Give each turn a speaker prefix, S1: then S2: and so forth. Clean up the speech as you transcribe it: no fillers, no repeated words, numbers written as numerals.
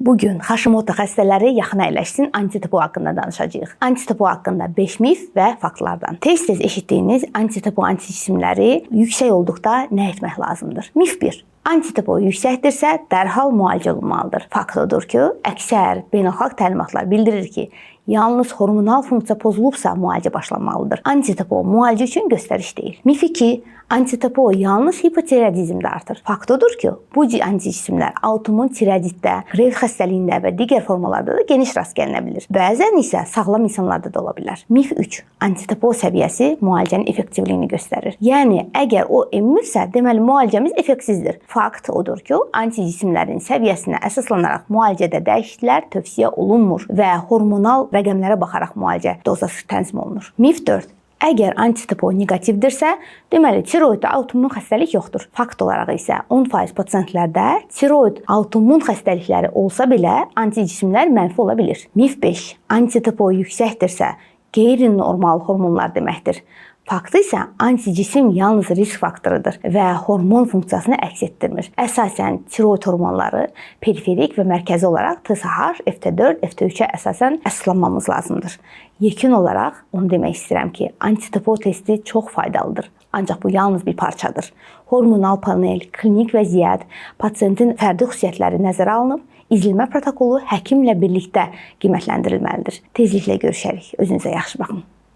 S1: Bu gün Hashimoto xəstələri yaxın əyləşsin, anti-TPO haqqında danışacağıq. Anti-TPO haqqında 5 mif və faktlardan. Tez-tez eşitdiyiniz anti-TPO anticisimləri yüksək olduqda nə etmək lazımdır? Mif 1. Anti-TPO yüksəkdirsə, dərhal müalicə olunmalıdır. Fakt odur ki, əksər beynəlxalq təlimatlar bildirir ki, yalnız hormonal funksiya pozulubsa müalicə başlanmalıdır. Anti-TPO müalicə üçün göstəriş deyil. Mif 2. Anti-TPO yalnız hipotiroidizmdə artır. Fakt odur ki, bu anticisimlər autoimmun tiroiditdə, Graves xəstəliyində və digər formalarda da geniş rast gəlinə bilər. Bəzən isə sağlam insanlarda da ola bilər. Mif 3. Anti-TPO səviyyəsi müalicənin effektivliyini göstərir. Yəni əgər o enmirsə, deməli müalicəmiz effektsizdir. Fakt odur ki, anticisimlərin səviyyəsinə əsaslanaraq müalicədə dəyişikliklər tövsiyə olunmur və hormonal rəqəmlərə baxaraq müalicə dozası tənzim olunur. Mif 4. Əgər anti-TPO neqativdirsə, deməli tiroiddə autoimmun xəstəlik yoxdur. Fakt olaraq isə 10% pasientlərdə tiroid autoimmun xəstəlikləri olsa belə anticisimlər mənfi ola bilir. Mif 5. Anti-TPO yüksəkdirsə, qeyri-normal hormonlar deməkdir. Faktı isə anticisim yalnız risk faktorudur və hormon funksiyasını əks etdirmir. Əsasən tiroid hormonları periferik və mərkəzi olaraq TSH, FT4, FT3-ə əsasən əsaslanmamız lazımdır. Yekun olaraq onu demək istəyirəm ki, anti-TPO testi çox faydalıdır. Ancaq bu yalnız bir parçadır. Hormonal panel, klinik vəziyyət, pasientin fərdi xüsusiyyətləri nəzərə alınıb, izləmə protokolu həkimlə birlikdə qiymətləndirilməlidir. Tezliklə görüşərik. Özünüzə yaxşı baxın.